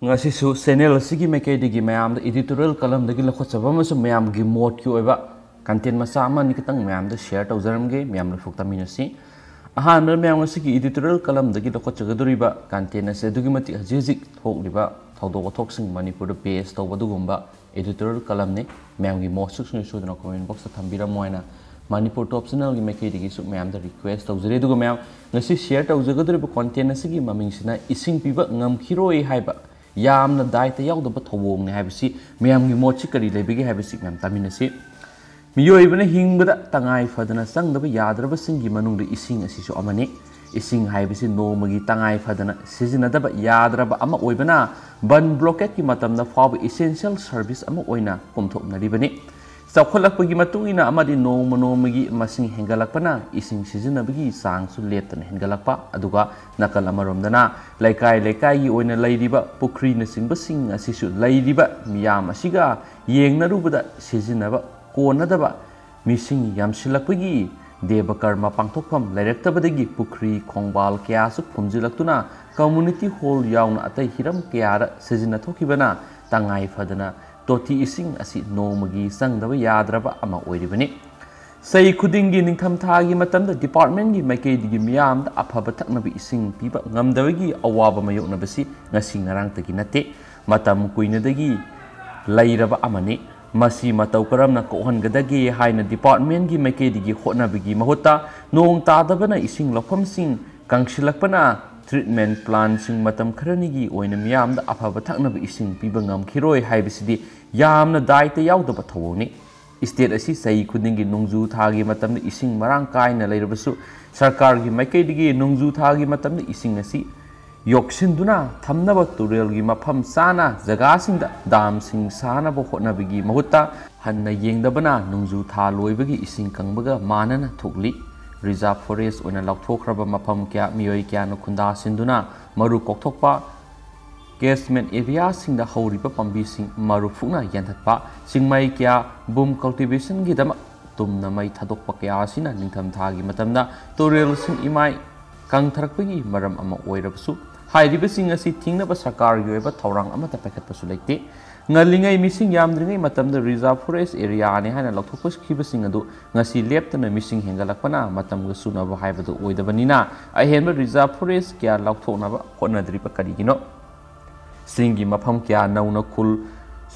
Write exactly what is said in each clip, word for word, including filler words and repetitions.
ꯉꯁꯤꯁꯨ ꯆꯦꯅꯦꯜ ꯑꯁꯤꯒꯤ ꯃꯥꯏꯀꯩꯗꯒꯤ ꯃꯌꯥꯝꯗ ꯏꯗꯤꯇꯣꯔꯤꯌꯦꯜ ꯀꯂꯝꯗꯒꯤ ꯂꯧꯈꯠꯆꯕ ꯑꯃꯁꯨꯡ ꯃꯌꯥꯝꯒꯤ ꯃꯣꯠꯀꯤ ꯑꯣꯏꯕ ꯀꯟꯇꯦꯟ ꯃꯆꯥ ꯑꯃ ꯑꯅꯤ ꯈꯛꯇꯪ ꯃꯌꯥꯝꯗ ꯁꯤꯌꯔ ꯇꯧꯖꯔꯝꯒꯦ꯫ ꯃꯌꯥꯝ ꯂꯣꯏꯐꯥꯎ ꯇꯥꯃꯤꯟꯅꯁꯤ꯫ ꯑꯍꯥꯟꯕꯗ ꯃꯌꯥꯝ ꯉꯁꯤꯒꯤ ꯏꯗꯤꯇꯣꯔꯤꯌꯦꯜ ꯀꯂꯝꯗꯒꯤ ꯂꯧꯈꯠꯆꯒꯗꯧꯔꯤꯕ ꯀꯟꯇꯦꯟ ꯑꯁꯦ ꯑꯗꯨꯛꯀꯤ ꯃꯇꯤꯛ ꯍꯧꯖꯤꯛ ꯍꯧꯖꯤꯛ ꯊꯣꯛꯂꯤꯕ ꯊꯧꯗꯣꯛ ꯋꯥꯊꯣꯛꯁꯤꯡ ꯃꯅꯤꯄꯨꯔꯗ ꯕꯦꯁ ꯇꯧꯕ ꯑꯗꯨꯒꯨꯝꯕ ꯏꯗꯤꯇꯣꯔꯤꯌꯦꯜ ꯀꯂꯝꯅꯤ꯫ ꯃꯌꯥꯝꯒꯤ ꯃꯣꯠ ꯁꯨꯡꯁꯣꯏ ꯁꯣꯏꯗꯅ ꯀꯣꯃꯦꯟ ꯕꯣꯛꯁꯇ ꯊꯝꯕꯤꯔꯝꯃꯣ ꯍꯥꯏꯅ ꯃꯅꯤꯄꯨꯔ ꯇꯣꯞ ꯆꯦꯅꯦꯜꯒꯤ ꯃꯥꯏꯀꯩꯗꯒꯤꯁꯨ ꯃꯌꯥꯝꯗ ꯔꯤꯀ꯭ꯋꯦꯁ ꯇꯧꯖꯔꯤ꯫ ꯑꯗꯨꯒ ꯃꯌꯥꯝ ꯉꯁꯤ ꯁꯤꯌꯔ ꯇꯧꯖꯒꯗꯧꯔꯤꯕ ꯀꯣꯟꯇꯦꯟ ꯑꯁꯤꯒꯤ ꯃꯃꯤꯡꯁꯤꯅ ꯏꯁꯤꯡ ꯄꯤꯕ ꯉꯝꯈꯤꯔꯣꯏ ꯍꯥꯏꯕ ꯌꯥꯝꯅ ꯗꯥꯏꯇ ꯌꯥꯎꯗꯕ ꯊꯧꯑꯣꯡꯅꯤ ꯍꯥꯏꯕꯁꯤ, ꯃꯌꯥꯝꯒꯤ ꯃꯣꯠꯁꯤ ꯀꯔꯤ ꯂꯩꯕꯒꯦ ꯍꯥꯏꯕꯁꯤ ꯃꯌꯥꯝ ꯇꯥꯃꯤꯟꯅꯁꯤ꯫ ꯃꯤꯑꯣꯏꯕꯅ ꯍꯤꯡꯕꯗ ꯇꯉꯥꯏ ꯐꯗꯅ ꯆꯪꯗꯕ ꯌꯥꯗ꯭ꯔꯕꯁꯤꯡꯒꯤ ꯃꯅꯨꯡꯗ ꯏꯁꯤꯡ ꯑꯁꯤꯁꯨ ꯑꯃꯅꯤ꯫ ꯏꯁꯤꯡ ꯍꯥꯏꯕꯁꯤ ꯅꯣꯡꯃꯒꯤ ꯇꯉꯥꯏ ꯐꯗꯅ ꯁꯤꯖꯤꯟꯅꯗꯕ ꯌꯥꯗ꯭ꯔꯕ ꯑꯃ ꯑꯣꯏꯕꯅ, ꯕꯟ ꯕ꯭ꯂꯣꯀꯦꯠꯀꯤ ꯃꯇꯝꯗ ꯐꯥꯎꯕ ꯏꯁꯦꯟꯁꯤꯌꯦꯜ ꯁꯔꯚꯤꯁ ꯑꯃ ꯑꯣꯏꯅ ꯀꯣꯝꯊꯣꯛꯅꯔꯤꯕꯅꯤ꯫ ꯆꯥꯎꯈꯠꯂꯛꯄꯒꯤ ꯃꯇꯨꯡ ꯏꯟꯅ ꯑꯃꯗꯤ ꯅꯣꯡꯃ ꯅꯣꯡꯃꯒꯤ ꯃꯁꯤꯡ ꯍꯦꯟꯒꯠꯂꯛꯄꯅ ꯏꯁꯤꯡ ꯁꯤꯖꯤꯟꯅꯕꯒꯤ ꯆꯥꯡꯁꯨ ꯂꯦꯞꯇꯅ ꯍꯦꯟꯒꯠꯂꯛꯄ, ꯑꯗꯨꯒ ꯅꯥꯀꯜ ꯑꯃꯔꯣꯝꯗꯅ ꯂꯩꯀꯥꯏ ꯂꯩꯀꯥꯏꯒꯤ ꯑꯣꯏꯅ ꯂꯩꯔꯤꯕ ꯄꯨꯈ꯭ꯔꯤꯅꯆꯤꯡꯕꯁꯤꯡ ꯑꯁꯤꯁꯨ ꯂꯩꯔꯤꯕ ꯃꯤꯌꯥꯝ ꯑꯁꯤꯒ ꯌꯦꯡꯅꯔꯨꯕꯗ ꯁꯤꯖꯤꯟꯅꯕ ꯀꯣꯟꯅꯗꯕ ꯃꯤꯁꯤꯡ ꯌꯥꯝꯁꯤꯜꯂꯛꯄꯒꯤ ꯗꯦꯕ ꯀꯔꯃ ꯄꯥꯡꯊꯣꯛꯐꯝ ꯂꯩꯔꯛꯇꯕꯗꯒꯤ ꯄꯨꯈ꯭ꯔꯤ ꯈꯣꯡꯕꯥꯜ ꯀꯌꯥꯁꯨ ꯐꯨꯝꯖꯤꯜꯂꯛꯇꯨꯅ ꯀꯝꯃꯨꯅꯤꯇꯤ ꯍꯣꯜ ꯌꯥꯎꯅ ꯑꯇꯩ ꯍꯤꯔꯝ ꯀꯌꯥꯗ ꯁꯤꯖꯤꯟꯅꯊꯣꯛꯈꯤꯕꯅ ꯇꯉꯥꯏ ꯐꯗꯅ ꯇꯣꯇꯤ ꯏꯁꯤꯡ ꯑꯁꯤ ꯅꯣꯡꯃꯒꯤ ꯆꯪꯗꯕ ꯌꯥꯗ꯭ꯔꯕ ꯑꯃ ꯑꯣꯏꯔꯤꯕꯅꯤ꯫ ꯆꯍꯤ ꯈꯨꯗꯤꯡꯒꯤ ꯅꯤꯡꯊꯝꯊꯥꯒꯤ ꯃꯇꯝꯗ ꯗꯤꯄꯥꯔꯠꯃꯦꯟꯒꯤ ꯃꯥꯏꯀꯩꯗꯒꯤ ꯃꯤꯌꯥꯝꯗ ꯑꯐꯕ ꯊꯛꯅꯕ ꯏꯁꯤꯡ ꯄꯤꯕ ꯉꯝꯗꯕꯒꯤ ꯑꯋꯥꯕ ꯃꯥꯌꯣꯛꯅꯕꯁꯤ ꯉꯁꯤ ꯉꯔꯥꯡꯇꯒꯤ ꯅꯠꯇꯦ, ꯃꯇꯝ ꯀꯨꯏꯅꯗꯒꯤ ꯂꯩꯔꯕ ꯑꯃꯅꯤ꯫ ꯃꯁꯤ ꯃꯇꯧ ꯀꯔꯝꯅ ꯀꯣꯛꯍꯟꯒꯗꯒꯦ ꯍꯥꯏꯅ ꯗꯤꯄꯥꯔꯠꯃꯦꯟꯒꯤ ꯃꯥꯏꯀꯩꯗꯒꯤ ꯍꯣꯠꯅꯕꯒꯤ ꯃꯍꯨꯠꯇ, ꯅꯣꯡ ꯇꯥꯗꯕꯅ ꯏꯁꯤꯡ ꯂꯧꯐꯝꯁꯤꯡ ꯀꯪꯁꯤꯜꯂꯛꯄꯅ ꯇ꯭ꯔꯤꯠꯃꯦꯟ ꯄ꯭ꯂꯥꯟꯁꯤꯡ ꯃꯇꯝ ꯈꯔꯅꯤꯒꯤ ꯑꯣꯏꯅ ꯃꯤꯌꯥꯝꯗ ꯑꯐꯕ ꯊꯛꯅꯕ ꯏꯁꯤꯡ ꯄꯤꯕ ꯉꯝꯈꯤꯔꯣꯏ ꯍꯥꯏꯕꯁꯤꯗꯤ ꯌꯥꯝꯅ ꯗꯥꯏꯇ ꯌꯥꯎꯗꯕ ꯊꯧꯑꯣꯡꯅꯤ꯫ ꯏꯁꯇꯦꯠ ꯑꯁꯤ ꯆꯍꯤ ꯈꯨꯗꯤꯡꯒꯤ ꯅꯣꯡꯖꯨ ꯊꯥꯒꯤ ꯃꯇꯝꯗ ꯏꯁꯤꯡ ꯃꯔꯥꯡ ꯀꯥꯏꯅ ꯂꯩꯔꯕꯁꯨ, ꯁꯔꯀꯥꯔꯒꯤ ꯃꯥꯏꯀꯩꯗꯒꯤ ꯅꯣꯡꯖꯨ ꯊꯥꯒꯤ ꯃꯇꯝꯗ ꯏꯁꯤꯡ ꯑꯁꯤ ꯌꯣꯛꯁꯤꯟꯗꯨꯅ ꯊꯝꯅꯕ ꯇꯨꯔꯦꯜꯒꯤ ꯃꯐꯝ ꯆꯥꯅ ꯖꯒꯥꯁꯤꯡꯗ ꯗꯥꯝꯁꯤꯡ ꯁꯥꯅꯕ ꯍꯣꯠꯅꯕꯒꯤ ꯃꯍꯨꯠꯇ, ꯍꯟꯅ ꯌꯦꯡꯗꯕꯅ ꯅꯣꯡꯖꯨ ꯊꯥ ꯂꯣꯏꯕꯒꯤ ꯏꯁꯤꯡ ꯀꯪꯕꯒ ꯃꯥꯟꯅꯅ ꯊꯣꯛꯂꯤ꯫ ꯔꯤꯖꯥꯔꯚ ꯐꯣꯔꯦꯁ ꯑꯣꯏꯅ ꯂꯥꯎꯊꯣꯛꯈ꯭ꯔꯕ ꯃꯐꯝ ꯀꯌꯥ ꯃꯤꯑꯣꯏ ꯀꯌꯥꯅ ꯈꯨꯟꯗꯥꯁꯤꯟꯗꯨꯅ ꯃꯔꯨ ꯀꯣꯛꯊꯣꯛꯄ, ꯀꯦꯆꯃꯦꯟ ꯑꯦꯔꯤꯌꯥꯁꯤꯡꯗ ꯍꯧꯔꯤꯕ ꯄꯥꯝꯕꯤꯁꯤꯡ ꯃꯔꯨ ꯐꯨꯛꯅ ꯌꯥꯟꯊꯠꯄ, ꯆꯤꯡꯃꯩ ꯀꯌꯥ ꯕꯨꯝ ꯀꯜꯇꯤꯚꯦꯁꯟꯒꯤꯗꯃꯛ ꯇꯨꯝꯅ ꯃꯩ ꯊꯥꯗꯣꯛꯄ ꯀꯌꯥ ꯑꯁꯤꯅ ꯅꯤꯡꯊꯝꯊꯥꯒꯤ ꯃꯇꯝꯗ ꯇꯨꯔꯦꯜꯁꯤꯡ ꯏꯃꯥꯏ ꯀꯪꯊꯔꯛꯄꯒꯤ ꯃꯔꯝ ꯑꯃ ꯑꯣꯏꯔꯕꯁꯨ, ꯍꯥꯏꯔꯤꯕꯁꯤꯡ ꯑꯁꯤ ꯊꯤꯡꯅꯕ ꯁꯔꯀꯥꯔꯒꯤ ꯑꯣꯏꯕ ꯊꯧꯔꯥꯡ ꯑꯃꯠꯇ ꯄꯥꯏꯈꯠꯄꯁꯨ ꯂꯩꯇꯦ꯫ ꯉꯜꯂꯤꯉꯩ ꯃꯤꯁꯤꯡ ꯌꯥꯝꯗ꯭ꯔꯤꯉꯩ ꯃꯇꯝꯗ reserve forest areaꯅꯤ ꯍꯥꯏꯅ ꯂꯥꯎꯊꯣꯛꯈꯤꯕꯁꯤꯡ ꯑꯗꯨ ꯉꯁꯤ ꯂꯦꯞꯇꯅ ꯃꯤꯁꯤꯡ ꯍꯦꯟꯒꯠꯂꯛꯄꯅ ꯃꯇꯝꯒ ꯆꯨꯅꯕ ꯍꯥꯏꯕꯗꯨ ꯑꯣꯏꯗꯕꯅꯤꯅ ꯑꯍꯦꯟꯕ reserve forest ꯀꯌꯥ ꯂꯥꯎꯊꯣꯛꯅꯕ ꯍꯣꯠꯅꯗ꯭ꯔꯤꯕ ꯀꯔꯤꯒꯤꯅꯣ? ꯆꯤꯡꯒꯤ ꯃꯐꯝ ꯀꯌꯥ ꯅꯧꯅ ꯈꯨꯜ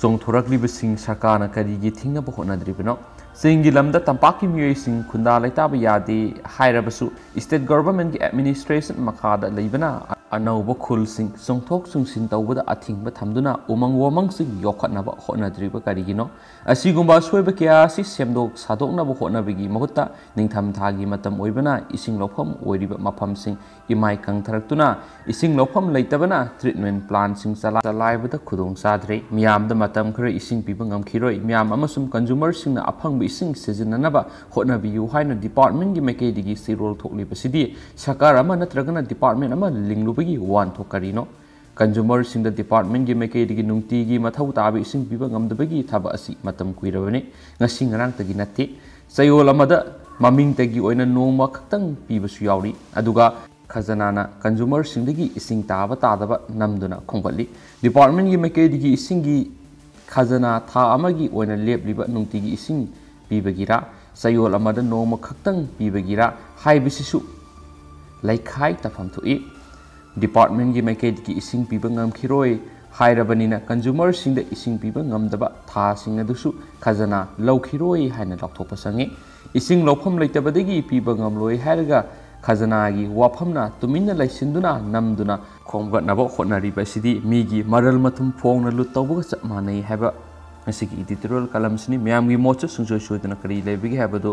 ꯆꯣꯡꯊꯣꯔꯛꯂꯤꯕꯁꯤꯡ ꯁꯔꯀꯥꯔꯅ ꯀꯔꯤꯒꯤ ꯊꯤꯡꯅꯕ ꯍꯣꯠꯅꯗ꯭ꯔꯤꯕꯅꯣ? ꯆꯤꯡꯒꯤ ꯂꯝꯗ ꯇꯝꯄꯥꯛꯀꯤ ꯃꯤꯑꯣꯏꯁꯤꯡ ꯈꯨꯟꯗꯥ ꯂꯩꯇꯥꯕ ꯌꯥꯗꯦ ꯍꯥꯏꯔꯕꯁꯨ state governmentꯀꯤ administration ꯃꯈꯥꯗ ꯂꯩꯕꯅ ꯑꯅꯧꯕ ꯈꯨꯜꯁꯤꯡ ꯆꯣꯡꯊꯣꯛ ꯆꯣꯡꯁꯤꯟ ꯇꯧꯕꯗ ꯑꯊꯤꯡꯕ ꯊꯝꯗꯨꯅ ꯎꯃꯪ ꯋꯥꯃꯪꯁꯤꯡ ꯌꯣꯛꯈꯠꯅꯕ ꯍꯣꯠꯅꯗ꯭ꯔꯤꯕ ꯀꯔꯤꯒꯤꯅꯣ? ꯑꯁꯤꯒꯨꯝꯕ ꯑꯁꯣꯏꯕ ꯀꯌꯥ ꯑꯁꯤ ꯁꯦꯝꯗꯣꯛ ꯁꯥꯗꯣꯛꯅꯕ ꯍꯣꯠꯅꯕꯒꯤ ꯃꯍꯨꯠꯇ ꯅꯤꯡꯊꯝꯊꯥꯒꯤ ꯃꯇꯝ ꯑꯣꯏꯕꯅ ꯏꯁꯤꯡ ꯂꯧꯐꯝ ꯑꯣꯏꯔꯤꯕ ꯃꯐꯝꯁꯤꯡ ꯏꯃꯥꯏ ꯀꯪꯊꯔꯛꯇꯨꯅ ꯏꯁꯤꯡ ꯂꯧꯐꯝ ꯂꯩꯇꯕꯅ treatment plantꯁꯤꯡ ꯆꯂꯥꯏꯕꯗ ꯈꯨꯗꯣꯡ ꯆꯥꯗ꯭ꯔꯦ꯫ ꯃꯤꯌꯥꯝꯗ ꯃꯇꯝ ꯈꯔ ꯏꯁꯤꯡ ꯄꯤꯕ ꯉꯝꯈꯤꯔꯣꯏ꯫ ꯃꯤꯌꯥꯝ ꯑꯃꯁꯨꯡ consumerꯁꯤꯡꯅ ꯑꯐꯪꯕ ꯏꯁꯤꯡ ꯁꯤꯖꯤꯟꯅꯅꯕ ꯍꯣꯠꯅꯕꯤꯌꯨ ꯍꯥꯏꯅ departmentꯀꯤ ꯃꯥꯏꯀꯩꯗꯒꯤ ꯆꯦꯔꯣꯜ ꯊꯣꯛꯂꯤꯕꯁꯤꯗꯤ ꯁꯔꯀꯥꯔ ꯑꯃ ꯅꯠꯇ꯭ꯔꯒꯅ department ꯑꯃ ꯂꯤꯡꯂꯨꯕꯒꯤ ꯋꯥꯍꯟꯊꯣꯛ ꯀꯔꯤꯅꯣ? Consumerꯁꯤꯡꯗ departmentꯀꯤ ꯃꯥꯏꯀꯩꯗꯒꯤ ꯅꯨꯡꯇꯤꯒꯤ ꯃꯊꯧ ꯇꯥꯕ ꯏꯁꯤꯡ ꯄꯤꯕ ꯉꯝꯗꯕꯒꯤ ꯊꯕꯛ ꯑꯁꯤ ꯃꯇꯝ ꯀꯨꯏꯔꯕꯅꯤ꯫ ꯉꯁꯤ ꯉꯔꯥꯡꯇꯒꯤ ꯅꯠꯇꯦ꯫ ꯆꯌꯣꯜ ꯑꯃꯗ ꯃꯃꯤꯡꯇꯒꯤ ꯑꯣꯏꯅ ꯅꯣꯡꯃ ꯈꯛꯇꯪ ꯄꯤꯕꯁꯨ ꯌꯥꯎꯔꯤ꯫ ꯑꯗꯨꯒ ꯈꯖꯅꯥꯅ consumerꯁꯤꯡꯗꯒꯤ ꯏꯁꯤꯡ ꯇꯥꯕ ꯇꯥꯗꯕ ꯅꯝꯗꯨꯅ ꯈꯣꯝꯒꯠꯂꯤ꯫ Departmentꯀꯤ ꯃꯥꯏꯀꯩꯗꯒꯤ ꯏꯁꯤꯡꯒꯤ ꯈꯖꯅꯥ ꯊꯥ ꯑꯃꯒꯤ ꯑꯣꯏꯅ ꯂꯦꯞꯂꯤꯕ ꯅꯨꯡꯇꯤꯒꯤ ꯏꯁꯤꯡ ꯄꯤꯕꯒꯤꯔꯥ, ꯆꯌꯣꯜ ꯑꯃꯗ ꯅꯣꯡꯃ ꯈꯛꯇꯪ ꯄꯤꯕꯒꯤꯔꯥ ꯍꯥꯏꯕꯁꯤꯁꯨ ꯂꯩꯈꯥꯏ ꯇꯥꯐꯝ ꯊꯣꯛꯏ꯫ Departmentꯀꯤ ꯃꯥꯏꯀꯩꯗꯒꯤ ꯏꯁꯤꯡ ꯄꯤꯕ ꯉꯝꯈꯤꯔꯣꯏ ꯍꯥꯏꯔꯕꯅꯤꯅ consumerꯁꯤꯡꯗ ꯏꯁꯤꯡ ꯄꯤꯕ ꯉꯝꯗꯕ ꯊꯥꯁꯤꯡ ꯑꯗꯨꯁꯨ ꯈꯖꯅꯥ ꯂꯧꯈꯤꯔꯣꯏ ꯍꯥꯏꯅ ꯂꯥꯎꯊꯣꯛꯄ ꯆꯪꯉꯤ꯫ ꯏꯁꯤꯡ ꯂꯧꯐꯝ ꯂꯩꯇꯕꯗꯒꯤ ꯄꯤꯕ ꯉꯝꯂꯣꯏ ꯍꯥꯏꯔꯒ ꯈꯖꯅꯥꯒꯤ ꯋꯥꯐꯝꯅ ꯇꯨꯃꯤꯟꯅ ꯂꯩꯁꯤꯟꯗꯨꯅ ꯅꯝꯗꯨꯅ ꯈꯣꯝꯒꯠꯅꯕ ꯍꯣꯠꯅꯔꯤꯕ ꯑꯁꯤꯗꯤ ꯃꯤꯒꯤ ꯃꯔꯜ ꯃꯊꯨꯝ ꯐꯣꯡꯅ ꯂꯨꯠ ꯇꯧꯕꯒ ꯆꯞ ꯃꯥꯟꯅꯩ ꯍꯥꯏꯕ ꯉꯁꯤꯒꯤ editorial columnꯁꯤꯅꯤ꯫ ꯃꯌꯥꯝꯒꯤ ꯃꯣꯠꯁꯨ ꯁꯨꯡꯁꯣꯏ ꯁꯣꯏꯗꯅ ꯀꯔꯤ ꯂꯩꯕꯒꯦ ꯍꯥꯏꯕꯗꯨ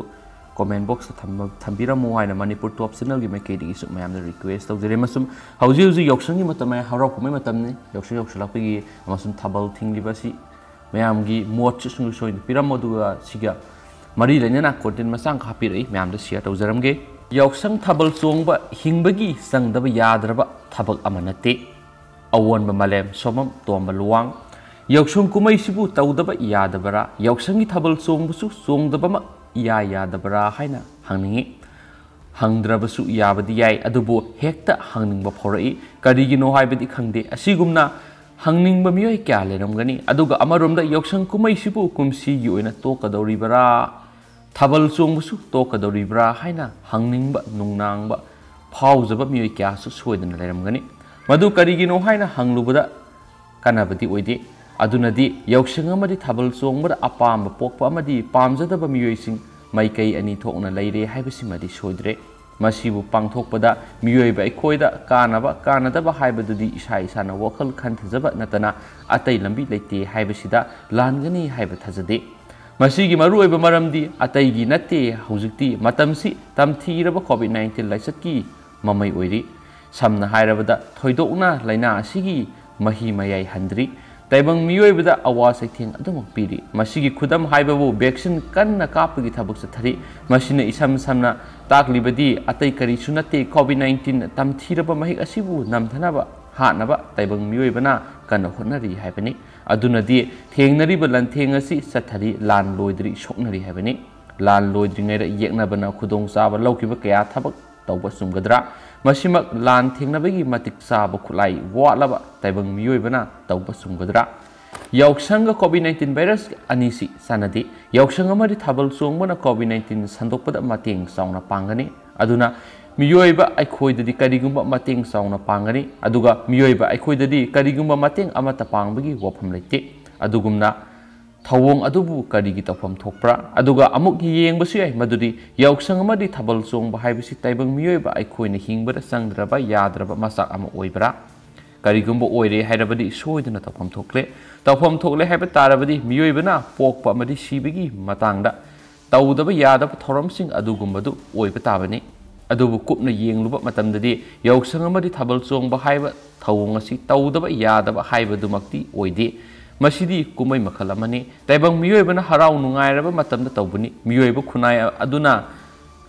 comment boxꯇ ꯊꯝꯕ-, ꯊꯝꯕꯤꯔꯝꯃꯨ ꯍꯥꯏꯅ Manipur Top Channelꯒꯤ ꯃꯥꯏꯀꯩꯗꯒꯤꯁꯨ ꯃꯌꯥꯝꯗ request ꯇꯧꯖꯔꯤ꯫ ꯑꯃꯁꯨꯡ ꯍꯧꯖꯤꯛ ꯍꯧꯖꯤꯛ ꯌꯥꯎꯁꯪꯒꯤ ꯃꯇꯝ, ꯍꯔꯥꯎ ꯀꯨꯝꯍꯩ ꯃꯇꯝꯅꯤ꯫ ꯌꯥꯎꯁꯪ ꯌꯧꯁꯤꯜꯂꯛꯄꯒꯤ ꯑꯃꯁꯨꯡ ꯊꯥꯕꯜ ꯊꯤꯡꯂꯤꯕ ꯑꯁꯤ ꯃꯌꯥꯝꯒꯤ ꯃꯣꯠꯁꯨ ꯁꯨꯡꯁꯣꯏ ꯁꯣꯏꯗꯅ ꯄꯤꯔꯝꯃꯨ꯫ ꯑꯗꯨꯒ ꯁꯤꯒ ꯃꯔꯤ ꯂꯩꯅꯅ content ꯃꯆꯥ ꯑꯃꯈꯛ ꯍꯥꯞꯄꯤꯔꯛꯏ, ꯃꯌꯥꯝꯗ share ꯇꯧꯖꯔꯝꯒꯦ꯫ ꯌꯥꯎꯁꯪ ꯊꯥꯕꯜ ꯆꯣꯡꯕ ꯍꯤꯡꯕꯒꯤ ꯆꯪꯗꯕ ꯌꯥꯗ꯭ꯔꯕ ꯊꯕꯛ ꯑꯃ ꯅꯠꯇꯦ꯫ ꯑꯑꯣꯟꯕ ꯃꯥꯂꯦꯝ ꯁꯣꯃꯝ ꯇꯣꯝꯕ ꯂꯨꯋꯥꯡ꯫ ꯌꯥꯎꯁꯪ ꯀꯨꯝꯍꯩꯁꯤꯕꯨ ꯇꯧꯗꯕ ꯌꯥꯗꯕꯔꯥ? ꯌꯥꯎꯁꯪꯒꯤ ꯊꯥꯕꯜ ꯆꯣꯡꯕꯁꯨ ꯆꯣꯡꯗꯕꯃꯛ ꯏꯌꯥ ꯌꯥꯗꯕꯔꯥ ꯍꯥꯏꯅ ꯍꯪꯅꯤꯡꯏ꯫ ꯍꯪꯗ꯭ꯔꯕꯁꯨ ꯌꯥꯕꯗꯤ ꯌꯥꯏ, ꯑꯗꯨꯕꯨ ꯍꯦꯛꯇ ꯍꯪꯅꯤꯡꯕ ꯐꯥꯎꯔꯛꯏ꯫ ꯀꯔꯤꯒꯤꯅꯣ ꯍꯥꯏꯕꯗꯤ ꯈꯪꯗꯦ꯫ ꯑꯁꯤꯒꯨꯝꯅ ꯍꯪꯅꯤꯡꯕ ꯃꯤꯑꯣꯏ ꯀꯌꯥ ꯂꯩꯔꯝꯒꯅꯤ꯫ ꯑꯗꯨꯒ ꯑꯃꯔꯣꯝꯗ ꯌꯥꯎꯁꯪ ꯀꯨꯝꯍꯩꯁꯤꯕꯨ ꯀꯨꯝꯁꯤꯒꯤ ꯑꯣꯏꯅ ꯇꯣꯛꯀꯗꯧꯔꯤꯕꯔꯥ, ꯊꯥꯕꯜ ꯆꯣꯡꯕꯁꯨ ꯇꯣꯛꯀꯗꯧꯔꯤꯕ꯭ꯔꯥ ꯍꯥꯏꯅ ꯍꯪꯅꯤꯡꯕ, ꯅꯨꯡꯅꯥꯡꯕ ꯐꯥꯎꯖꯕ ꯃꯤꯑꯣꯏ ꯀꯌꯥꯁꯨ ꯁꯣꯏꯗꯅ ꯂꯩꯔꯝꯒꯅꯤ꯫ ꯃꯗꯨ ꯀꯔꯤꯒꯤꯅꯣ ꯍꯥꯏꯅ ꯍꯪꯂꯨꯕꯗ ꯀꯥꯟꯅꯕꯗꯤ ꯑꯣꯏꯗꯦ꯫ ꯑꯗꯨꯅꯗꯤ ꯌꯥꯎꯁꯪ ꯑꯃꯗꯤ ꯊꯥꯕꯜ ꯆꯣꯡꯕꯗ ꯑꯄꯥꯝꯕ ꯄꯣꯛꯄ ꯑꯃꯗꯤ ꯄꯥꯝꯖꯗꯕ ꯃꯤꯑꯣꯏꯁꯤꯡ ꯃꯥꯏꯀꯩ ꯑꯅꯤ ꯊꯣꯛꯅ ꯂꯩꯔꯦ ꯍꯥꯏꯕꯁꯤꯃꯗꯤ ꯁꯣꯏꯗ꯭ꯔꯦ꯫ ꯃꯁꯤꯕꯨ ꯄꯥꯡꯊꯣꯛꯄꯗ ꯃꯤꯑꯣꯏꯕ ꯑꯩꯈꯣꯏꯗ ꯀꯥꯟꯅꯕ ꯀꯥꯟꯅꯗꯕ ꯍꯥꯏꯕꯗꯨꯗꯤ ꯏꯁꯥ ꯏꯁꯥꯅ ꯋꯥꯈꯜ ꯈꯟꯊꯖꯕ ꯅꯠꯇꯅ ꯑꯇꯩ ꯂꯝꯕꯤ ꯂꯩꯇꯦ ꯍꯥꯏꯕꯁꯤꯗ ꯂꯥꯟꯒꯅꯤ ꯍꯥꯏꯕ ꯊꯥꯖꯗꯦ꯫ ꯃꯁꯤꯒꯤ ꯃꯔꯨꯑꯣꯏꯕ ꯃꯔꯝꯗꯤ ꯑꯇꯩꯒꯤ ꯅꯠꯇꯦ, ꯍꯧꯖꯤꯛꯇꯤ ꯃꯇꯝꯁꯤ ꯇꯝꯊꯤꯔꯕ ꯀꯣꯚꯤꯗ ꯅꯥꯏꯟꯇꯤꯟ ꯂꯥꯏꯆꯠꯀꯤ ꯃꯃꯩ ꯑꯣꯏꯔꯤ꯫ ꯁꯝꯅ ꯍꯥꯏꯔꯕꯗ, ꯊꯣꯏꯗꯣꯛꯅ ꯂꯥꯏꯅꯥ ꯑꯁꯤꯒꯤ ꯃꯍꯤ ꯃꯌꯥꯏ ꯍꯟꯗ꯭ꯔꯤ꯫ ꯇꯥꯏꯕꯪ ꯃꯤꯑꯣꯏꯕꯗ ꯑꯋꯥ ꯆꯩꯊꯦꯡ ꯑꯗꯨꯃꯛ ꯄꯤꯔꯤ꯫ ꯃꯁꯤꯒꯤ ꯈꯨꯗꯝ ꯍꯥꯏꯕꯕꯨ ꯚꯦꯛꯁꯤꯟ ꯀꯟꯅ ꯀꯥꯞꯄꯒꯤ ꯊꯕꯛ ꯆꯠꯊꯔꯤ꯫ ꯃꯁꯤꯅ ꯏꯁꯝ ꯁꯝꯅ ꯇꯥꯛꯂꯤꯕꯗꯤ ꯑꯇꯩ ꯀꯔꯤꯁꯨ ꯅꯠꯇꯦ, ꯀꯣꯚꯤꯗ ꯅꯥꯏꯟꯇꯤꯟ ꯇꯝꯊꯤꯔꯕ ꯃꯍꯤꯛ ꯑꯁꯤꯕꯨ ꯅꯝꯊꯅꯕ ꯍꯥꯠꯅꯕ ꯇꯥꯏꯕꯪ ꯃꯤꯑꯣꯏꯕꯅ ꯀꯟꯅ ꯍꯣꯠꯅꯔꯤ ꯍꯥꯏꯕꯅꯤ꯫ ꯑꯗꯨꯅꯗꯤ ꯊꯦꯡꯅꯔꯤꯕ ꯂꯥꯟꯊꯦꯡ ꯑꯁꯤ ꯆꯠꯊꯔꯤ, ꯂꯥꯟ ꯂꯣꯏꯗ꯭ꯔꯤ, ꯁꯣꯛꯅꯔꯤ ꯍꯥꯏꯕꯅꯤ꯫ ꯂꯥꯟ ꯂꯣꯏꯗ꯭ꯔꯤꯉꯩꯗ ꯌꯦꯛꯅꯕꯅ ꯈꯨꯗꯣꯡꯆꯥꯕ ꯂꯧꯈꯤꯕ ꯀꯌꯥ ꯊꯕꯛ ꯇꯧꯕ ꯆꯨꯝꯒꯗ꯭ꯔꯥ? ꯃꯁꯤꯃꯛ ꯂꯥꯟ ꯊꯦꯡꯅꯕꯒꯤ ꯃꯇꯤꯛ ꯆꯥꯕ ꯈꯨꯠꯂꯥꯏ ꯋꯥꯠꯂꯕ ꯇꯥꯏꯕꯪ ꯃꯤꯑꯣꯏꯕꯅ ꯇꯧꯕ ꯆꯨꯝꯒꯗ꯭ꯔꯥ? ꯌꯥꯎꯁꯪꯒ ꯀꯣꯚꯤꯗ ꯅꯥꯏꯟꯇꯤꯟ ꯚꯥꯏꯔꯁ ꯑꯅꯤꯁꯤ ꯆꯥꯟꯅꯗꯦ꯫ ꯌꯥꯎꯁꯪ ꯑꯃꯗꯤ ꯊꯥꯕꯜ ꯆꯣꯡꯕꯅ ꯀꯣꯚꯤꯗ ꯅꯥꯏꯟꯇꯤꯟ ꯁꯟꯗꯣꯛꯄꯗ ꯃꯇꯦꯡ ꯆꯥꯎꯅ ꯄꯥꯡꯒꯅꯤ꯫ ꯑꯗꯨꯅ ꯃꯤꯑꯣꯏꯕ ꯑꯩꯈꯣꯏꯗꯗꯤ ꯀꯔꯤꯒꯨꯝꯕ ꯃꯇꯦꯡ ꯆꯥꯎꯅ ꯄꯥꯡꯒꯅꯤ, ꯑꯗꯨꯒ ꯃꯤꯑꯣꯏꯕ ꯑꯩꯈꯣꯏꯗꯗꯤ ꯀꯔꯤꯒꯨꯝꯕ ꯃꯇꯦꯡ ꯑꯃꯠꯇ ꯄꯥꯡꯕꯒꯤ ꯋꯥꯐꯝ ꯂꯩꯇꯦ꯫ ꯑꯗꯨꯒꯨꯝꯅ ꯊꯧꯑꯣꯡ ꯑꯗꯨꯕꯨ ꯀꯔꯤꯒꯤ ꯇꯧꯐꯝ ꯊꯣꯛꯄ꯭ꯔꯥ? ꯑꯗꯨꯒ ꯑꯃꯨꯛ ꯌꯦꯡꯕꯁꯨ ꯌꯥꯏ ꯃꯗꯨꯗꯤ ꯌꯥꯎꯁꯪ ꯑꯃꯗꯤ ꯊꯥꯕꯜ ꯆꯣꯡꯕ ꯍꯥꯏꯕꯁꯤ ꯇꯥꯏꯕꯪ ꯃꯤꯑꯣꯏꯕ ꯑꯩꯈꯣꯏꯅ ꯍꯤꯡꯕꯗ ꯆꯪꯗ꯭ꯔꯕ ꯌꯥꯗ꯭ꯔꯕ ꯃꯆꯥꯛ ꯑꯃ ꯑꯣꯏꯕ꯭ꯔꯥ? ꯀꯔꯤꯒꯨꯝꯕ ꯑꯣꯏꯔꯦ ꯍꯥꯏꯔꯕꯗꯤ ꯁꯣꯏꯗꯅ ꯇꯧꯐꯝ ꯊꯣꯛꯂꯦ꯫ ꯇꯧꯐꯝ ꯊꯣꯛꯂꯦ ꯍꯥꯏꯕ ꯇꯥꯔꯕꯗꯤ ꯃꯤꯑꯣꯏꯕꯅ ꯄꯣꯛꯄ ꯑꯃꯗꯤ ꯁꯤꯕꯒꯤ ꯃꯇꯥꯡꯗ ꯇꯧꯗꯕ ꯌꯥꯗꯕ ꯊꯧꯔꯝꯁꯤꯡ ꯑꯗꯨꯒꯨꯝꯕꯗꯨ ꯑꯣꯏꯕ ꯇꯥꯕꯅꯤ꯫ ꯑꯗꯨꯕꯨ ꯀꯨꯞꯅ ꯌꯦꯡꯂꯨꯕ ꯃꯇꯝꯗꯗꯤ ꯌꯥꯎꯁꯪ ꯑꯃꯗꯤ ꯊꯥꯕꯜ ꯆꯣꯡꯕ ꯍꯥꯏꯕ ꯊꯧꯑꯣꯡ ꯑꯁꯤ ꯇꯧꯗꯕ ꯌꯥꯗꯕ ꯍꯥꯏꯕꯗꯨꯃꯛꯇꯤ ꯑꯣꯏꯗꯦ꯫ ꯃꯁꯤꯗꯤ ꯀꯨꯝꯍꯩ ꯃꯈꯜ ꯑꯃꯅꯤ꯫ ꯇꯥꯏꯕꯪ ꯃꯤꯑꯣꯏꯕꯅ ꯍꯔꯥꯎ ꯅꯨꯡꯉꯥꯏꯔꯕ ꯃꯇꯝꯗ ꯇꯧꯕꯅꯤ꯫ ꯃꯤꯑꯣꯏꯕ ꯈꯨꯟꯅꯥꯏ ꯑꯗꯨꯅ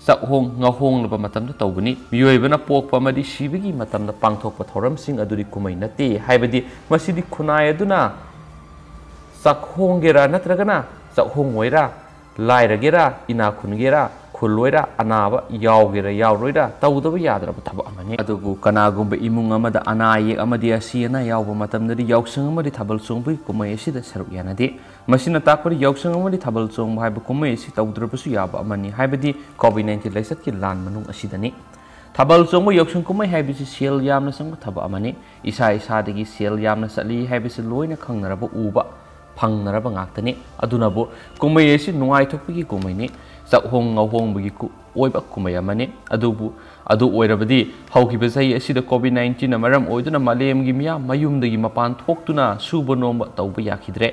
ꯆꯥꯛꯍꯣꯡ ꯉꯥꯍꯣꯡꯂꯕ ꯃꯇꯝꯗ ꯇꯧꯕꯅꯤ꯫ ꯃꯤꯑꯣꯏꯕꯅ ꯄꯣꯛꯄ ꯑꯃꯗꯤ ꯁꯤꯕꯒꯤ ꯃꯇꯝꯗ ꯄꯥꯡꯊꯣꯛꯄ ꯊꯧꯔꯝꯁꯤꯡ ꯑꯗꯨꯗꯤ ꯀꯨꯝꯍꯩ ꯅꯠꯇꯦ꯫ ꯍꯥꯏꯕꯗꯤ ꯃꯁꯤꯗꯤ ꯈꯨꯟꯅꯥꯏ ꯑꯗꯨꯅ ꯆꯥꯛꯍꯣꯡꯒꯦꯔꯥ ꯅꯠꯇ꯭ꯔꯒꯅ ꯆꯥꯛꯍꯣꯡꯉꯣꯏꯔꯥ, ꯂꯥꯏꯔꯒꯦꯔꯥ, ꯏꯅꯥ ꯈꯨꯟꯒꯦꯔꯥ, ꯐꯨꯜꯂꯣꯏꯔ, ꯑꯅꯥꯕ ꯌꯥꯎꯒꯦꯔꯥ ꯌꯥꯎꯔꯣꯏꯔ, ꯇꯧꯗꯕ ꯌꯥꯗ꯭ꯔꯕ ꯊꯕꯛ ꯑꯃꯅꯤ꯫ ꯑꯗꯨꯕꯨ ꯀꯅꯥꯒꯨꯝꯕ ꯏꯃꯨꯡ ꯑꯃꯗ ꯑꯅꯥ ꯑꯌꯦꯛ ꯑꯃꯗꯤ ꯑꯁꯤ ꯑꯅꯥ ꯌꯥꯎꯕ ꯃꯇꯝꯗꯗꯤ ꯌꯥꯎꯁꯪ ꯑꯃꯗꯤ ꯊꯥꯕꯜ ꯆꯣꯡꯕꯒꯤ ꯀꯨꯝꯍꯩ ꯑꯁꯤꯗ ꯁꯔꯨꯛ ꯌꯥꯅꯗꯦ꯫ ꯃꯁꯤꯅ ꯇꯥꯛꯄꯗꯤ ꯌꯥꯎꯁꯪ ꯑꯃꯗꯤ ꯊꯥꯕꯜ ꯆꯣꯡꯕ ꯍꯥꯏꯕ ꯀꯨꯝꯍꯩ ꯑꯁꯤ ꯇꯧꯗ꯭ꯔꯕꯁꯨ ꯌꯥꯕ ꯑꯃꯅꯤ, ꯍꯥꯏꯕꯗꯤ ꯀꯣꯚꯤꯗ ꯅꯥꯏꯟꯇꯤꯟ ꯂꯥꯏꯆꯠꯀꯤ ꯂꯥꯟ ꯃꯅꯨꯡ ꯑꯁꯤꯗꯅꯤ꯫ ꯊꯥꯕꯜ ꯆꯣꯡꯕ ꯌꯥꯎꯁꯪ ꯀꯨꯝꯍꯩ ꯍꯥꯏꯕꯁꯤ ꯁꯦꯜ ꯌꯥꯝꯅ ꯆꯪꯕ ꯊꯕꯛ ꯑꯃꯅꯤ꯫ ꯏꯁꯥ ꯏꯁꯥꯗꯒꯤ ꯁꯦꯜ ꯌꯥꯝꯅ ꯆꯠꯂꯤ ꯍꯥꯏꯕꯁꯤ ꯂꯣꯏꯅ ꯈꯪꯅꯔꯕ, ꯎꯕ ꯐꯪꯅꯔꯕ ꯉꯥꯛꯇꯅꯤ꯫ ꯑꯗꯨꯅꯕꯨ ꯀꯨꯝꯍꯩ ꯑꯁꯤ ꯅꯨꯡꯉꯥꯏꯊꯣꯛꯄꯒꯤ ꯀꯨꯝꯍꯩꯅꯤ꯫ ꯆꯥꯛꯍꯣꯡ ꯉꯧꯍꯣꯡꯕꯒꯤ ꯀꯨ-, ꯑꯣꯏꯕ ꯀꯨꯝꯍꯩ ꯑꯃꯅꯤ꯫ ꯑꯗꯨꯕꯨ, ꯑꯗꯨ ꯑꯣꯏꯔꯕꯗꯤ ꯍꯧꯈꯤꯕ ꯆꯍꯤ ꯑꯁꯤꯗ ꯀꯣꯚꯤꯗ ꯅꯥꯏꯟꯇꯤꯟꯅ ꯃꯔꯝ ꯑꯣꯏꯗꯨꯅ ꯃꯥꯂꯦꯝꯒꯤ ꯃꯤꯌꯥꯝ ꯃꯌꯨꯝꯗꯒꯤ ꯃꯄꯥꯟ ꯊꯣꯛꯇꯨꯅ ꯁꯨꯕ ꯅꯣꯝꯕ ꯇꯧꯕ ꯌꯥꯈꯤꯗ꯭ꯔꯦ꯫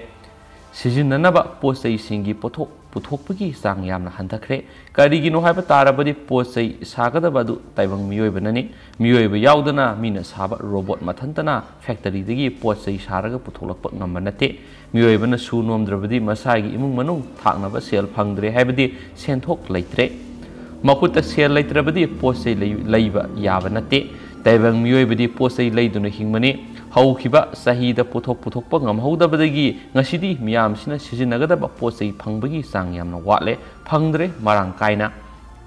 ꯁꯤꯖꯤꯟꯅꯅꯕ ꯄꯣꯠ ꯆꯩꯁꯤꯡꯒꯤ ꯄꯣꯠꯊꯣꯛ ꯄꯨꯊꯣꯛꯄꯒꯤ ꯆꯥꯡ ꯌꯥꯝꯅ ꯍꯟꯊꯈ꯭ꯔꯦ꯫ ꯀꯔꯤꯒꯤꯅꯣ ꯍꯥꯏꯕ ꯇꯥꯔꯕꯗꯤ ꯄꯣꯠ ꯆꯩ ꯁꯥꯒꯗꯕ ꯑꯗꯨ ꯇꯥꯏꯕꯪ ꯃꯤꯑꯣꯏꯕꯅꯅꯤ꯫ ꯃꯤꯑꯣꯏꯕ ꯌꯥꯎꯗꯅ ꯃꯤꯅ ꯁꯥꯕ ꯔꯣꯕꯣꯠ ꯃꯊꯟꯇꯅ ꯐꯦꯛꯇꯔꯤꯗꯒꯤ ꯄꯣꯠ ꯆꯩ ꯁꯥꯔꯒ ꯄꯨꯊꯣꯛꯂꯛꯄ ꯉꯝꯕ ꯅꯠꯇꯦ꯫ ꯃꯤꯑꯣꯏꯕꯅ ꯁꯨ ꯅꯣꯝꯗ꯭ꯔꯕꯗꯤ ꯃꯁꯥꯒꯤ ꯏꯃꯨꯡ ꯃꯅꯨꯡ ꯊꯥꯛꯅꯕ ꯁꯦꯜ ꯐꯪꯗ꯭ꯔꯦ, ꯍꯥꯏꯕꯗꯤ ꯁꯦꯟꯊꯣꯛ ꯂꯩꯇ꯭ꯔꯦ꯫ ꯃꯈꯨꯠꯇ ꯁꯦꯜ ꯂꯩꯇ꯭ꯔꯕꯗꯤ ꯄꯣꯠ ꯆꯩ ꯂꯩ-, ꯂꯩꯕ ꯌꯥꯕ ꯅꯠꯇꯦ꯫ ꯇꯥꯏꯕꯪ ꯃꯤꯑꯣꯏꯕꯗꯤ ꯄꯣꯠ ꯆꯩ ꯂꯩꯗꯨꯅ ꯍꯤꯡꯕꯅꯤ꯫ ꯍꯧꯈꯤꯕ ꯆꯍꯤꯗ ꯄꯣꯠꯊꯣꯛ ꯄꯨꯊꯣꯛꯄ ꯉꯝꯍꯧꯗꯕꯗꯒꯤ ꯉꯁꯤꯗꯤ ꯃꯤꯌꯥꯝꯁꯤꯅ ꯁꯤꯖꯤꯟꯅꯒꯗꯕ ꯄꯣꯠ ꯆꯩ ꯐꯪꯕꯒꯤ ꯆꯥꯡ ꯌꯥꯝꯅ ꯋꯥꯠꯂꯦ, ꯐꯪꯗ꯭ꯔꯦ ꯃꯔꯥꯡ ꯀꯥꯏꯅ꯫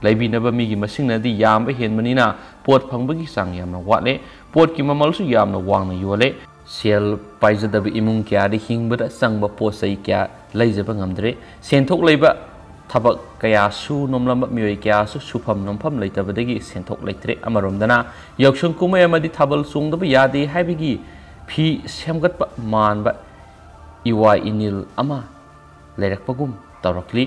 ꯂꯩꯕꯤꯅꯕ ꯃꯤꯒꯤ ꯃꯁꯤꯡꯅꯗꯤ ꯌꯥꯝꯕ ꯍꯦꯟꯕꯅꯤꯅ ꯄꯣꯠ ꯐꯪꯕꯒꯤ ꯆꯥꯡ ꯌꯥꯝꯅ ꯋꯥꯠꯂꯦ꯫ ꯄꯣꯠꯀꯤ ꯃꯃꯜꯁꯨ ꯌꯥꯝꯅ ꯋꯥꯡꯅ ꯌꯣꯜꯂꯦ꯫ ꯁꯦꯜ ꯄꯥꯏꯖꯗꯕ ꯏꯃꯨꯡ ꯀꯌꯥꯗꯤ ꯍꯤꯡꯕꯗ ꯆꯪꯕ ꯄꯣꯠ ꯆꯩ ꯀꯌꯥ ꯂꯩꯖꯕ ꯉꯝꯗ꯭ꯔꯦ꯫ ꯁꯦꯟꯊꯣꯛ ꯂꯩꯕ ꯊꯕꯛ ꯀꯌꯥ ꯁꯨ ꯅꯣꯝꯂꯝꯕ ꯃꯤꯑꯣꯏ ꯀꯌꯥꯁꯨ ꯁꯨꯐꯝ ꯅꯣꯝꯐꯝ ꯂꯩꯇꯕꯗꯒꯤ ꯁꯦꯟꯊꯣꯛ ꯂꯩꯇ꯭ꯔꯦ꯫ ꯑꯃꯔꯣꯝꯗꯅ ꯌꯥꯎꯁꯪ ꯀꯨꯝꯍꯩ ꯑꯃꯗꯤ ꯊꯥꯕꯜ ꯆꯣꯡꯗꯕ ꯌꯥꯗꯦ ꯍꯥꯏꯕꯒꯤ ꯐꯤ ꯁꯦꯝꯒꯠꯄ ꯃꯥꯟꯕ ꯏꯋꯥ ꯏꯅꯤꯜ ꯑꯃ ꯂꯩꯔꯛꯄꯒꯨꯝ ꯇꯧꯔꯛꯂꯤ꯫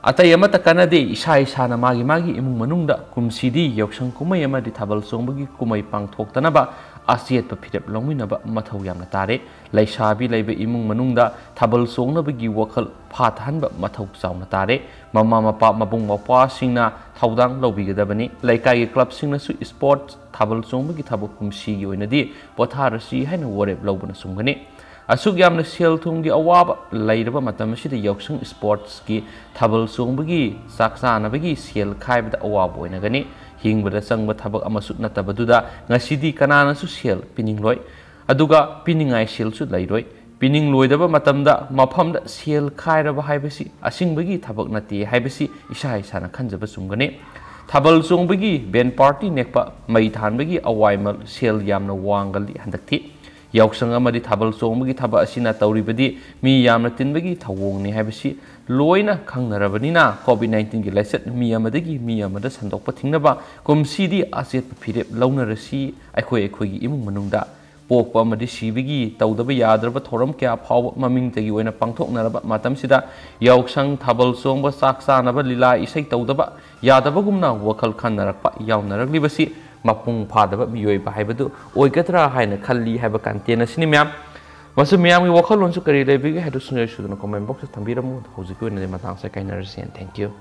ꯑꯇꯩ ꯑꯃꯠꯇ ꯀꯥꯟꯅꯗꯦ, ꯏꯁꯥ ꯏꯁꯥꯅ ꯃꯥꯒꯤ ꯃꯥꯒꯤ ꯏꯃꯨꯡ ꯃꯅꯨꯡꯗ ꯀꯨꯝꯁꯤꯗꯤ ꯌꯥꯎꯁꯪ ꯀꯨꯝꯍꯩ ꯑꯃꯗꯤ ꯊꯥꯕꯜ ꯆꯣꯡꯕꯒꯤ ꯀꯨꯝꯍꯩ ꯄꯥꯡꯊꯣꯛꯇꯅꯕ ꯑꯆꯦꯠꯄ ꯐꯤꯔꯦꯞ ꯂꯧꯃꯤꯟꯅꯕ ꯃꯊꯧ ꯌꯥꯝꯅ ꯇꯥꯔꯦ꯫ ꯂꯩꯁꯥꯕꯤ ꯂꯩꯕ ꯏꯃꯨꯡ ꯃꯅꯨꯡꯗ ꯊꯥꯕꯜ ꯆꯣꯡꯅꯕꯒꯤ ꯋꯥꯈꯜ ꯐꯥꯊꯍꯟꯕ ꯃꯊꯧ ꯆꯥꯎꯅ ꯇꯥꯔꯦ꯫ ꯃꯃꯥ ꯃꯄꯥ, ꯃꯕꯨꯡ ꯃꯧꯄ꯭ꯋꯥꯁꯤꯡꯅ ꯊꯧꯗꯥꯡ ꯂꯧꯕꯤꯒꯗꯕꯅꯤ꯫ ꯂꯩꯀꯥꯏꯒꯤ ꯀ꯭ꯂꯕꯁꯤꯡꯅꯁꯨ ꯏꯁꯄꯣꯔꯠꯁ ꯊꯥꯕꯜ ꯆꯣꯡꯕꯒꯤ ꯊꯕꯛ ꯀꯨꯝꯁꯤꯒꯤ ꯑꯣꯏꯅꯗꯤ ꯄꯣꯊꯥꯔꯁꯤ ꯍꯥꯏꯅ ꯋꯥꯔꯦꯞ ꯂꯧꯕꯅ ꯆꯨꯝꯒꯅꯤ꯫ ꯑꯁꯨꯛ ꯌꯥꯝꯅ ꯁꯦꯜ ꯊꯨꯝꯒꯤ ꯑꯋꯥꯕ ꯂꯩꯔꯕ ꯃꯇꯝ ꯑꯁꯤꯗ ꯌꯥꯎꯁꯪ ꯏꯁꯄꯣꯔꯠꯁꯀꯤ ꯊꯥꯕꯜ ꯆꯣꯡꯕꯒꯤ ꯆꯥꯛ ꯆꯥꯅꯕꯒꯤ ꯁꯦꯜ ꯈꯥꯏꯕꯗ ꯑꯋꯥꯕ ꯑꯣꯏꯅꯒꯅꯤ꯫ ꯍꯤꯡꯕꯗ ꯆꯪꯕ ꯊꯕꯛ ꯑꯃꯁꯨ ꯅꯠꯇꯕꯗꯨꯗ ꯉꯁꯤꯗꯤ ꯀꯅꯥꯅꯁꯨ ꯁꯦꯜ ꯄꯤꯅꯤꯡꯂꯣꯏ꯫ ꯑꯗꯨꯒ ꯄꯤꯅꯤꯡꯉꯥꯏ ꯁꯦꯜꯁꯨ ꯂꯩꯔꯣꯏ꯫ ꯄꯤꯅꯤꯡꯂꯣꯏꯗꯕ ꯃꯇꯝꯗ ꯃꯐꯝꯗ ꯁꯦꯜ ꯈꯥꯏꯔꯕ ꯍꯥꯏꯕꯁꯤ ꯑꯁꯤꯡꯕꯒꯤ ꯊꯕꯛ ꯅꯠꯇꯦ ꯍꯥꯏꯕꯁꯤ ꯏꯁꯥ ꯏꯁꯥꯅ ꯈꯟꯖꯕ ꯆꯨꯝꯒꯅꯤ꯫ ꯊꯥꯕꯜ ꯆꯣꯡꯕꯒꯤ ꯕꯦꯟ ꯄꯥꯔꯇꯤ ꯅꯦꯛꯄ, ꯃꯩ ꯊꯥꯟꯕꯒꯤ ꯑꯋꯥꯏꯃꯜ ꯁꯦꯜ ꯌꯥꯝꯅ ꯋꯥꯡꯒꯜꯂꯤ ꯍꯟꯗꯛꯇꯤ꯫ ꯌꯥꯎꯁꯪ ꯑꯃꯗꯤ ꯊꯥꯕꯜ ꯆꯣꯡꯕꯒꯤ ꯊꯕꯛ ꯑꯁꯤꯅ ꯇꯧꯔꯤꯕꯗꯤ ꯃꯤ ꯌꯥꯝꯅ ꯇꯤꯟꯕꯒꯤ ꯊꯧꯑꯣꯡꯅꯤ ꯍꯥꯏꯕꯁꯤ ꯂꯣꯏꯅ ꯈꯪꯅꯔꯕꯅꯤꯅ, ꯀꯣꯚꯤꯗ ꯅꯥꯏꯟꯇꯤꯟꯒꯤ ꯂꯥꯏꯆꯠ ꯃꯤ ꯑꯃꯗꯒꯤ ꯃꯤ ꯑꯃꯗ ꯁꯟꯗꯣꯛꯄ ꯊꯤꯡꯅꯕ ꯀꯨꯝꯁꯤꯗꯤ ꯑꯆꯦꯠꯄ ꯐꯤꯔꯦꯞ ꯂꯧꯅꯔꯁꯤ꯫ ꯑꯩꯈꯣꯏ ꯑꯩꯈꯣꯏꯒꯤ ꯏꯃꯨꯡ ꯃꯅꯨꯡꯗ ꯄꯣꯛꯄ ꯑꯃꯗꯤ ꯁꯤꯕꯒꯤ ꯇꯧꯗꯕ ꯌꯥꯗ꯭ꯔꯕ ꯊꯧꯔꯝ ꯀꯌꯥ ꯐꯥꯎꯕ ꯃꯃꯤꯡꯇꯒꯤ ꯑꯣꯏꯅ ꯄꯥꯡꯊꯣꯛꯅꯔꯕ ꯃꯇꯝꯁꯤꯗ, ꯌꯥꯎꯁꯪ, ꯊꯥꯕꯜ ꯆꯣꯡꯕ, ꯆꯥꯛ ꯆꯥꯅꯕ, ꯂꯤꯂꯥ ꯏꯁꯩ ꯇꯧꯗꯕ ꯌꯥꯗꯕꯒꯨꯝꯅ ꯋꯥꯈꯜ ꯈꯟꯅꯔꯛꯄ ꯌꯥꯎꯅꯔꯛꯂꯤꯕꯁꯤ ꯃꯄꯨꯡ ꯐꯥꯗꯕ ꯃꯤꯑꯣꯏꯕ ꯍꯥꯏꯕꯗꯨ ꯑꯣꯏꯒꯗ꯭ꯔꯥ ꯍꯥꯏꯅ ꯈꯜꯂꯤ ꯍꯥꯏꯕ content ꯑꯁꯤꯅꯤ ꯃꯌꯥꯝ꯫ ꯃꯁꯤ ꯃꯌꯥꯝꯒꯤ ꯋꯥꯈꯜꯂꯣꯟꯁꯨ ꯀꯔꯤ ꯂꯩꯕꯤꯒꯦ ꯍꯥꯏꯗꯨ ꯁꯨꯡꯁꯣꯏ ꯁꯣꯏꯗꯅ comment box ꯇ ꯊꯝꯕꯤꯔꯝꯃꯨ꯫ ꯍꯧꯖꯤꯛꯀꯤ ꯑꯣꯏꯅꯗꯤ ꯃꯇꯥꯡꯁꯤꯗ ꯀꯥꯏꯅꯔꯁꯤ, and thank you꯫